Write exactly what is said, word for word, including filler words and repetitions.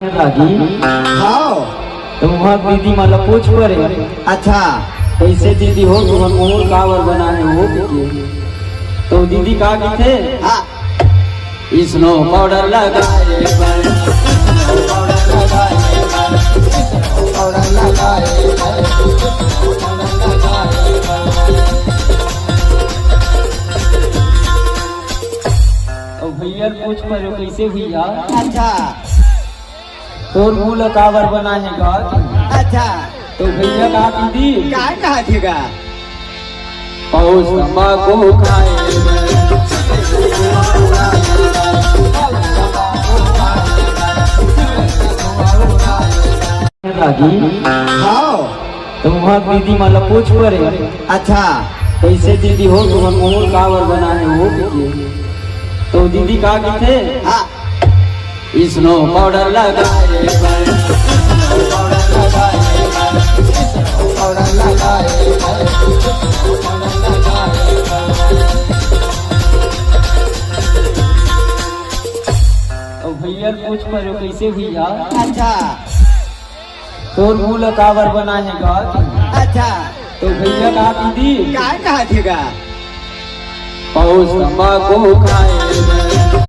रागी। हाँ। तो वहाँ दीदी मन ला पूछ परे। अच्छा। कैसे दीदी हो, तुमन मोर काबर बनाए हो कहिके। तो दीदी का कथे? हाँ। स्नो पाउडर लगाए बर, स्नो पाउडर लगाए बर, स्नो पाउडर लगाए बर, स्नो पाउडर लगाए बर। अउ भैया पूछ परो, कैसे भैया? अच्छा। तोर मुंह ला काबर बनाए हे गा? अच्छा। तो भैया का दीदी? काय कहा थे गा? पौष तंबाकू खाए बर। रागी। हाँ। तो वहाँ दीदी मन ला पूछ परे। अच्छा। कैसे दीदी हो, तुमन मोर काबर बनाए हो कहिके। तो दीदी का कथे? हाँ। स्नो पाउडर लगाए बर, स्नो पाउडर लगाए बर, स्नो पाउडर लगाए बर, स्नो पाउडर लगाए बर। अउ भैया पूछ परो, कैसे भैया? अच्छा। तोर मुंह ला काबर बनाए हे गा? अच्छा। तो भैया का दीदी? काय कहा थे गा? पौष तंबाकू खाए बर,